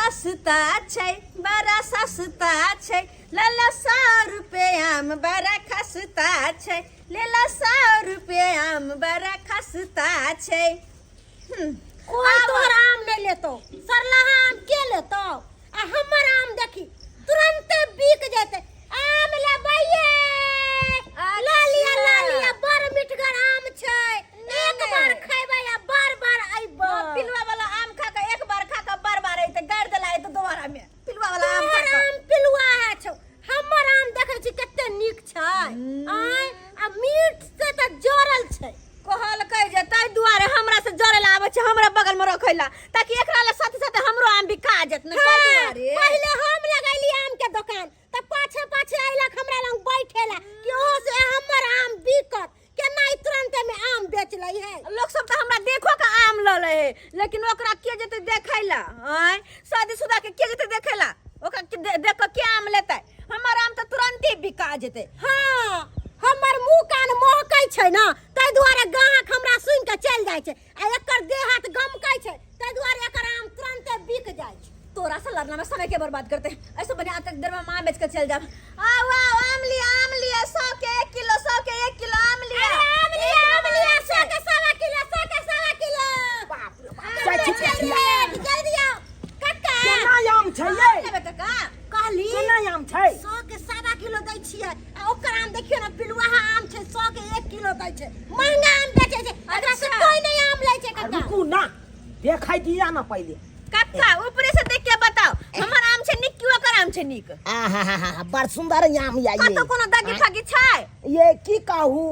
सस्ता छै, बड़ा सस्ता छै। लला 100 रुपये आम, बड़ा खस्ता छै। लेला 100 रुपये आम, बड़ा खस्ता छै। कोई तोहर आम नहीं लेतो, सरलाहा आम के लेतो? आ हमर आम देखी, तुरंते बिक जेते। आम लेबै ये? ला लिया, ला लिया, बड़ मिठगर आम छै। एक बार खैबै आ बार बार अइबै। पिलुआ वाला आम खा के, एक बार खा के बार बार अइते, गाड़ि देला अइते दोबारा में पिलुआ वाला आम खा तोहर के। आम पिलुआ है छौ, हमर आम देखै छी कते नीक छै। आय, आ मीठ से तऽ जरल छै। कहलकै जे ताहि दुआरे हमरा से जरे ला आबै छै, हमरा बगल में रखै ला, ताकि एकरा ला साथे साथे हमरो आम बिका जात ने, ताहि दुआरे। पहिले हम लगैली आम के दोकान, तऽ पाछे पाछे अइलक हमरा लग बैठेला कि ओहो से हमर आम बिकत केना, ई तुरंते में आम बेच लै है। लोग सब तऽ हमरा देखो के आम लऽ लै है, लेकिन ओकरा के जेतै देखै ला? आँय, शादीशुदा के के जेतै देखै ला? ओकरा के देख के के आम लेतै? हमर आम तऽ तुरंते बिका जेतै। हाँ, हमर मुंह कान महकै छै ने, ताहि दुआरे गाहक हमरा सुनि के चलि जाइ छै, आ एकर देह हाथ गमकै छै, ताहि दुआरे एकर आम तुरंते बिक जाइ छै। तोरा से लड़ना में समय के बर्बाद करते हैं। ऐसे बढ़िया तक देर में माँ बेच के चल जाब। आओ आओ, आम लिया, आम लिया, 100 के 1 किलो, 100 के 1 किलो आम लिया। अरे आम लिया, आम लिया, 100 के 1.25 किलो, 100 के 1.25 किलो। बाप रे बाप, जाइ छी पथिया। जल्दी आओ कक्का। केना आम छै ये? लेबै काका? कहली। केना आम छै? 100 के 1.25 किलो दै छियै, आ ओकर आम देखियौ ने, पिलुआहा आम छै, 100 के 1 किलो दै छै। महंगा आम बेचै छै, एकरा से कोई नहीं आम लै छै कक्का। रुकू ना, देखै दिया ना पहिले। काका, ऊपरे से देख के बताओ, हमर आम छै नीक कि ओकर आम छै नीक? आहा, बड़ सुंदर आम या ये। कतौ कोनो दागी फागी छै? ये की कहू,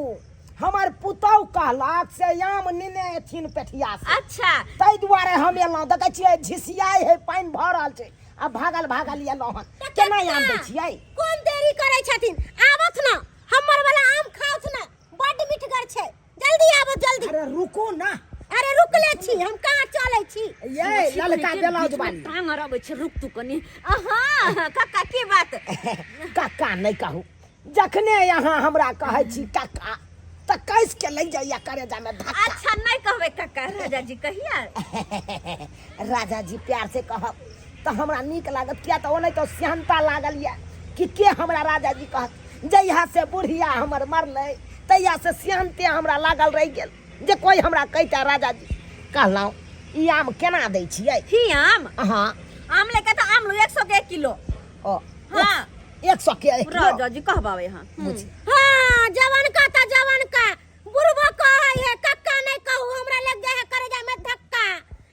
हमर पुतहु कहलक से आम नेने एथिन पेठिया से। ताहि दुआरे हम एलहुँ। देखै छियै, झिसियाइ है, पानि भऽ रहल छै, आ भागल भागल एलहुँ हन। तऽ केना कक्का, आम दै छियै? कोन देरी करै छथिन? आबथ ना, हमर वाला आम खाउथ ना, बड्ड मिठगर छै। जल्दी आबो, जल्दी। अरे रुकू ना। अरे रुकले छी हम, कहाँ चलै छी? ये ललका ब्लाउज वाली। टांग अरबै छै, रुक तू कनी। अहाँ काका, की बात? कक्का नहि कहू, जखने अहाँ हमरा कहै छी कक्का तऽ कस के लागि जाइया करेजा में धक्का। अच्छा, नहीं कहबै काका, राजा जी कहिया। राजा जी प्यार से कहब तऽ हमरा नीक लागत, किया तऽ ओनाहितो तऽ सेहनता लागल यऽ कि के हमरा राजा जी कहत। जहिया से बुढ़िया हमर मरलै तहिया से सेहनते हमरा लागल रहि गेल जे कोई हमरा कहिता राजा जी। कहलहुँ, ई आम केना दै छियै? ही आम? हाँ। आम लेके तऽ आम लो, 100 के 1 किलो। ओ। हाँ। 100 के 1 किलो। राजा जी कहबावे। हाँ। बुझ। हाँ, जवान का तऽ जवान का बुढ़बो कहै है कक्का नहीं कहू, हमरा लग जाए है करेजा में धक्का।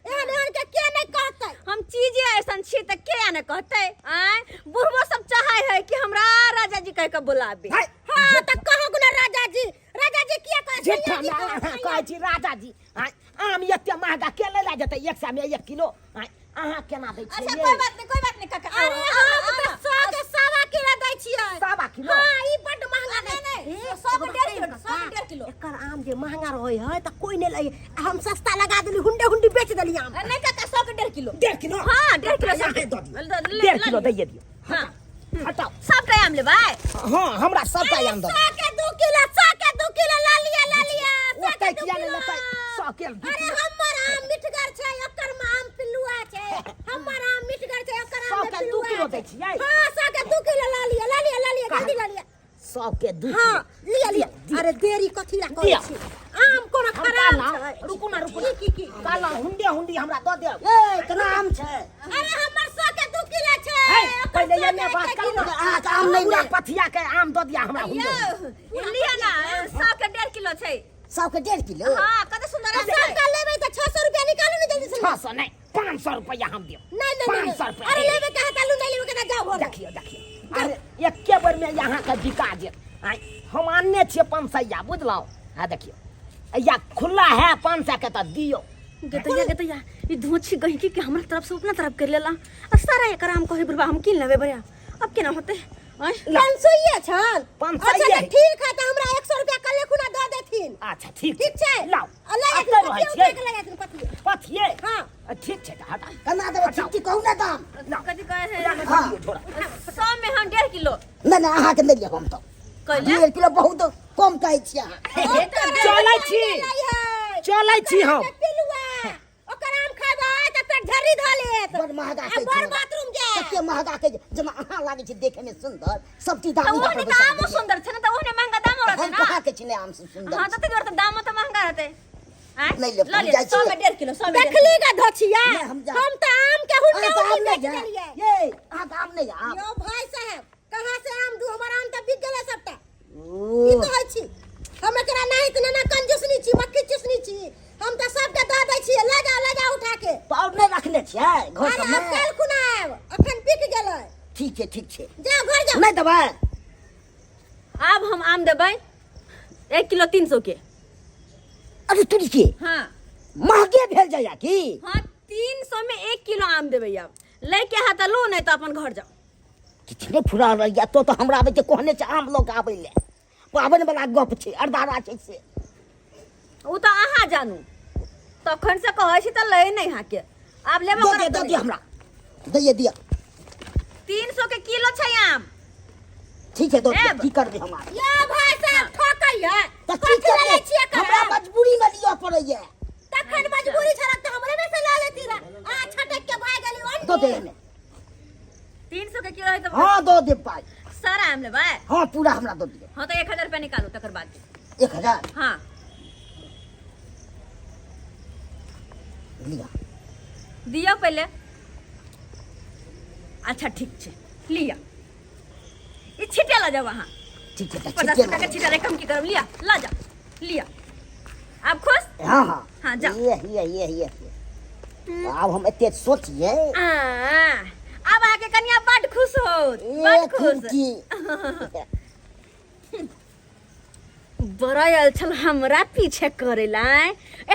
एहन एहन के के नहीं कहतै? हम चीजे ऐसन छी तऽ के ने कहतै? आँय, बुढ़बो सब चाहे है कि हमरा राजा जी कह के बुलाबे। हाय। हाँ, तऽ कहू ना राजा जी, राजा जी किया कहै? झूठा सैया जी में कहू, अहाँ सैया कहै छी राजा जी। आँय, आम एते महगा के लै लए जेतै 100 में 1 किलो? आँय, अहाँ केना दै छियै अच्छा ये? कोई बात नहीं, कोई बात नहीं काका। अरे हम तऽ 100 के 1.25 किलो दै छियै। 1.25 किलो? हाँ, ई बड्ड महंगा दै। नहीं, नहीं, 100 के 1.5 किलो, 100 के 1.5 किलो। एकर आम जे महंगा रहै है तऽ कोई नहि लै, आ हम सस्ता लगा देली, हुंडे हुंडी बेच देली आम। नहीं काका, 100 के 1.5 किलो। 1.5 किलो? हाँ, 1.5 किलो। यहाँ 100 दऽ दियौ। ले- 1.5 किलो ले। दैये दियौ। हाँ। हटाउ। सबटा आम लेबै? हाँ, हमरा सबटा आम दऽ दियौ। 100 के 2 किलो, 100 के 2 किलो, ला लिया, ला लिया, सौ ओतै के दू किया नहि किलो। लेतै? 100 के 2 अरे किलो। हमर आम मिठगर छै, ओकर आम पिल्लुआ छै। हमर आम मिठगर छै, ओकर आम सौ में के दू पिल्लुआ किलो छै। दै छियै? हाँ, 100 के 2 किलो, ला लिया, ला लिया, ला लिया, जल्दी ला लिया। 100 के 2 हाँ, किलो। लिया, लिया। दियौ। अरे देरी कथी ला करै दियौ। छी? आम कोनो हम खराब कहलहुँ, छै? रुकू ना, रुकू ना। की की की? कहलहुँ, हुंडे हुंडी हमरा दऽ देब। ए, केना आम छै? अरे हमर 100 के 2 किलो छै। है, ओकर पहिले 100 एने के बात एक करू किलो। ने। अहाँके आम नहि पूरा लेब। पथिया के आम दऽ दिया हमरा हुंडे। यौ, लिअ ना, 100 के 1.5 किलो छै। 100 के 1.5 किलो? हाँ, कते सुंदर आम छै। सबका लेबै तऽ 600 रुपया निकालू ने जल्दी से। 600 नहि, 500 रुपया हम देब। नहीं नहीं नहीं। 500 रुपया। अरे लेबै के हतालू, नहीं लेबै के तऽ जाओ घर। देखियौ, देखियौ, अरे एके बेर में यहाँ के बिका जेत। आँय, हम आनने छियै 500, बुझलहुँ? हाँ, देखियौ, या खुला है 500 के तऽ दियौ। गेतैया गेतैया, ई धोछी गहिकी के हमरा तरफ से अपना तरफ कर लेला, आ सारा एकर आम कहे बुढ़बा हम कीन लेबै। बढ़िया, अब केना होते? आँय? 500 छल? 500। अच्छा, तऽ ठीक है, तऽ हमरा 100 रुपया कल्ले खुना दऽ देथिन। अच्छा, ठीक। ठीक छै। लाउ। आ लऽ एतऽ जाथिन रहै पथिया, छियै। उठा के लऽ जाथिन पथिया। पथिये? हाँ। ठीक छै, तऽ हटा। केना देबै? छुट्टी कहू ने दाम। लाउ। कथी कहे है? पूरा के दऽ दियौ झोरा। 100 में हम 1.5 किलो। नहि नहि, अहाँके नहि लेब हम तऽ। कैले? 1.5 किलो बहुत कम कहै छियै अहाँ। चलै छी, चलै छी हम। पिलुआ, ओकर आम खेबै तऽ पेट झरे। गाड़ी धऽ लेत। बड़ महगा आ कहै बड़ छै। बाथरूम जायत। कते महगा कहै छै, जेना अहाँ लागै छै देखे में सुंदर, सब चीज तऽ दामी ओहने दऽ तऽ कऽ आमो सुंदर छै ने, तऽ ओहने महंगा दामो रहतै हम ना। कहाँ के छी ने आम सुंदर। हाँ, तऽ ताहि दुआरे तऽ दामो तऽ महंगा रहतै। आँय? नहि लेब, लऽ हम लिअ, जाइ छी। 100 में 1.5 किलो, 100 में 1.5 देखली गा धोछिया, नहि, हम जा- हम तऽ आम के हुन्ने अहाँ हुन्नी आम नहि बेच जा देलियै। ये, अहाँ आम नहि आम। यौ भाई साहेब, कहाँ से आम दू? हमर आम तऽ बिक गेलै सबटा। ओ, की कहै छी, हम एकरा नहि तऽ ना कंजूसनी छी, मक्खी चूसनी छी। हम तऽ सबके दऽ दै छियै, लऽ जाओ, लऽ जाओ उठा के। पाउर नहि रखने छियै घर अरे सबमे? आब काल्हि खुना आयब, अखन बिक गेलै। ठीक छै, ठीक छै। जाओ, घर जाओ। नहि देबै? आब हम आम देबै 1 किलो 300 के। अरे तुरी के। हाँ। महगे भेल जाइया की? हाँ, 300 में 1 किलो आम देबै। आब लैके हा तऽ लो, नहि तऽ अपन घर जाओ। किछु नहि फुरा रहल तो तऽ हमरा आबै छै, कहने छै आम लऽ कऽ आबै लए। पाबनि वाला गप छै, अरदारा छै से। ओ तऽ अहाँ जानू, तखन से कहै छी तऽ लै नहि अहाँके। आब लेबो दऽ दिअ, करब दऽ तऽ दिअ, हमरा दैये दिअ। 300 के किलो छै आम। ठीक छै, दऽ दिअ। लेब। की करबै हम आब? यौ भाई साहब, ठकैया। तऽ की कथी लए लै करबै? छियै एकर हमरा आम? मजबूरी मे लिअ पड़ैया। तखन मजबूरी छलक तऽ हमरे में से लऽ लेती रह, आ छटक के भाग गेली ओन्ने। दऽ दे एने। 300 के किलो है तऽ हाँ, दऽ देब पाइ। सारा आम लेबै? हाँ, पूरा हमरा दऽ दिअ। हाँ, तऽ 1000 रुपया निकालू, तकर बाद। 1000? हाँ। लिअ। दियौ पहिले। अच्छा, ठीक छै, लिअ, ई छिटे लऽ जाउ अहाँ। ठीक छै तऽ 50 छिटे टका के लऽ छिटा रे, कम की करब? लिअ, लऽ जाउ, लिअ। आब खुश? हाँ हाँ। हाँ, जाउ। ये ये ये ये ये, आब हम एते सोचिए। आ, आब अहाँके कनिया बड खुश होत। ए बड खुश। की बड़ा आयल छल हमरा पीछे करेला,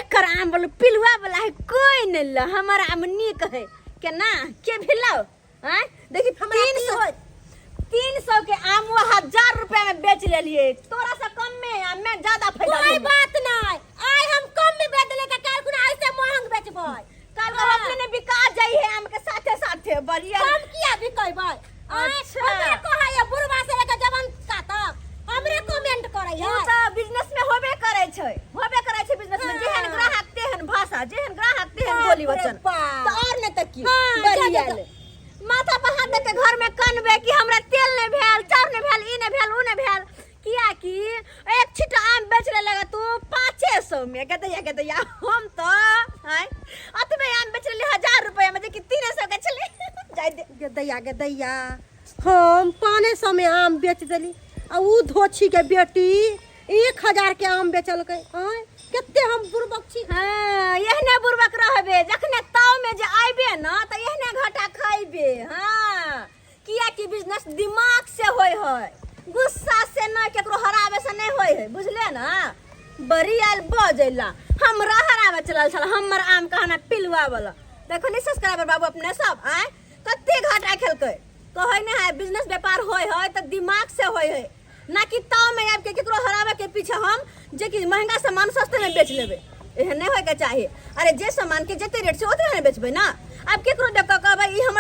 एकर आम बोल पिलुआ वाला है, कोई नहीं ल, हमर आम नीक है केना के भिलाओ। आँय देखी, हमरा तीन की सौ होत? 300 के आम वो 1000 रुपया में बेच लेलिए, तोरा से कम में आ मैं ज्यादा फायदा कोई लेलिए। बात नहीं, आइ हम कम में बेच देले तऽ काल्हि खुना ऐसे महंग बेचबै। कल को अपने ने बिका जाई है आम के साथे साथे। बढ़िया। कम किया बिकेबै? अच्छा। हमरा कहै है बुढ़वा से लेके जवान का तक हमरे कमेंट करै उ है। तऽ बिजनेस में होबे करै छै, होबे करै छै बिजनेस में। हाँ। जेहन ग्राहक तेहन भाषा, जेहन ग्राहक तेहन बाप बोली रे वचन। बाप। तऽ और नहि तऽ की। हाँ, जा, बढ़िया जा, जा। ले। माथा पर हाथ दऽ के घर में कनबे कि हमरा तेल नहि भेल, चाउर नहि भेल, ई नहि भेल, उ नहि भेल, कियाकि एक छिटा आम बेच ले लगा तू 500 में। गदैया गदैया, हम तऽ आँय अतबे आम बेच लेली 1000 रुपया में, जेकि 300 के छलै। जाय दे। गदैया गदैया, हम 500 में आम बेच देली आ उ धोछी के बेटी 1000 के आम बेचलकै। आँय, कते हम बुड़बक छी। हाँ, एहने बुड़बक रहबे, जखने ताव में जे आइबे न तऽ एहने घाटा खइबे। हाँ, कियाकि बिजनेस दिमाग से होय है, गुस्सा से न, केकरो हराबे से नहीं होय है, बुझले ना? बड़ी आयल बजैला, हमरा हराबे चलल छल, हमर आम कहना पिलुआ वाला। देखो नी सब्सक्राइबर बाबू, अपने सब आय कते घाटा खेलकै। कहै नहीं है, बिजनेस व्यापार होय है तऽ दिमाग से होय है, ना कि ताव में आबि के केकरो हराबे के पीछे हम जे कि महंगा सामान सस्ते में बेच लेबै, एहन नहीं होय के चाही। अरे, जे सामान के जते रेट छै ओतबे ने बेचबै ना। आब केकरो देख कऽ कहबै ई हमर